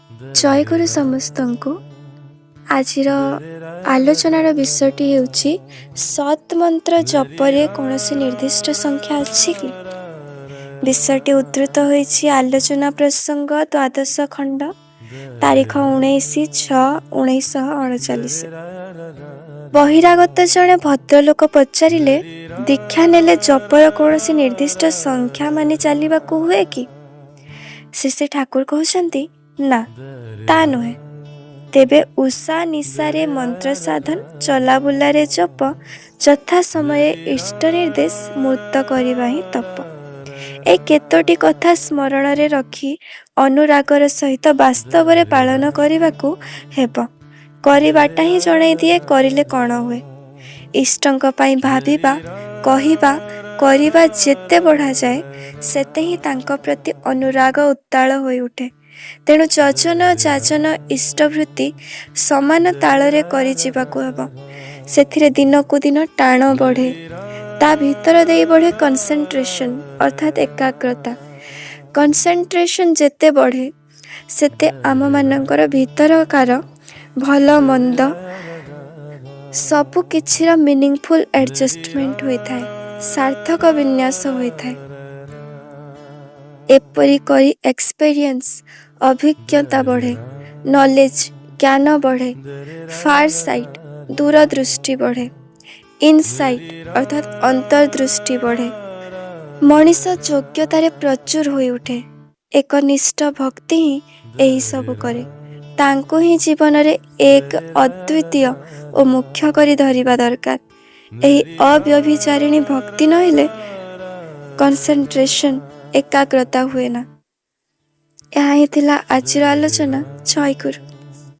ଜୟଗୁରୁ ସମସ୍ତଙ୍କୁ। ଆଜିର ଆଲୋଚନାର ବିଷୟଟି ହେଉଛି, ସତ୍ ମନ୍ତ୍ର ଜପରେ କୌଣସି ନିର୍ଦ୍ଦିଷ୍ଟ ସଂଖ୍ୟା ଅଛି କି? ବିଷୟଟି ଉଦ୍ଧୃତ ହୋଇଛି ଆଲୋଚନା ପ୍ରସଙ୍ଗ, ଦ୍ୱାଦଶ ଖଣ୍ଡ, ତାରିଖ 19/6/1939। ବହିରାଗତ ଜଣେ ଭଦ୍ରଲୋକ ପଚାରିଲେ, ଦୀକ୍ଷା ନେଲେ ଜପର କୌଣସି ନିର୍ଦ୍ଦିଷ୍ଟ ସଂଖ୍ୟା ମାନି ଚାଲିବାକୁ ହୁଏ କି? ଶ୍ରୀ ଶ୍ରୀ ଠାକୁର କହୁଛନ୍ତି, ନା, ତା ନୁହେଁ। ତେବେ ଉଷା ନିଶାରେ ମନ୍ତ୍ର ସାଧନ, ଚଲାବୁଲାରେ ଜପ, ଯଥା ସମୟେ ଇଷ୍ଟ ନିର୍ଦ୍ଦେଶ ମୂର୍ତ୍ତ କରିବା ହିଁ ତପ। ଏ କେତୋଟି କଥା ସ୍ମରଣରେ ରଖି ଅନୁରାଗର ସହିତ ବାସ୍ତବରେ ପାଳନ କରିବାକୁ ହେବ। କରିବାଟା ହିଁ ଜଣାଇ ଦିଏ କରିଲେ କ'ଣ ହୁଏ। ଇଷ୍ଟଙ୍କ ପାଇଁ ଭାବିବା, କହିବା, କରିବା ଯେତେ ବଢ଼ାଯାଏ, ସେତେ ହିଁ ତାଙ୍କ ପ୍ରତି ଅନୁରାଗ ଉତ୍ତାଳ ହୋଇଉଠେ। ତେଣୁ ଯଜନ ଯାଜନ ଇଷ୍ଟବୃତ୍ତି ସମାନ ତାଳରେ କରିଯିବାକୁ ହେବ। ସେଥିରେ ଦିନକୁ ଦିନ ଟାଣ ବଢ଼େ। ତା ଭିତର ଦେଇ ବଢ଼େ କନସେଣ୍ଟ୍ରେସନ୍, ଅର୍ଥାତ୍ ଏକାଗ୍ରତା। କନସେଣ୍ଟ୍ରେସନ୍ ଯେତେ ବଢ଼େ, ସେତେ ଆମମାନଙ୍କର ଭିତରକାର ଭଲ ମନ୍ଦ ସବୁ କିଛିର ମିନିଂଫୁଲ୍ ଆଡ଼ଜଷ୍ଟମେଣ୍ଟ ହୋଇଥାଏ, ସାର୍ଥକ ବିନ୍ୟାସ ହୋଇଥାଏ। ଏପରି କରି ଏକ୍ସପେରିଏନ୍ସ, ଅଭିଜ୍ଞତା ବଢ଼େ, ନଲେଜ, ଜ୍ଞାନ ବଢ଼େ, ଫାର୍ ସାଇଟ୍, ଦୂରଦୃଷ୍ଟି ବଢ଼େ, ଇନସାଇଟ୍ ଅର୍ଥାତ୍ ଅନ୍ତର୍ଦୃଷ୍ଟି ବଢ଼େ। ମଣିଷ ଯୋଗ୍ୟତାରେ ପ୍ରଚୁର ହୋଇଉଠେ। ଏକନିଷ୍ଠ ଭକ୍ତି ହିଁ ଏହିସବୁ କରେ। ତାଙ୍କୁ ହିଁ ଜୀବନରେ ଏକ, ଅଦ୍ୱିତୀୟ ଓ ମୁଖ୍ୟ କରି ଧରିବା ଦରକାର। ଏହି ଅବ୍ୟଭିଚାରିଣୀ ଭକ୍ତି ନହେଲେ କନସେଣ୍ଟ୍ରେସନ୍, ଏକାଗ୍ରତା ହୁଏ ନା। ଏହା ହିଁ ଥିଲା ଆଜିର ଆଲୋଚନା। ଜୟଗୁରୁ।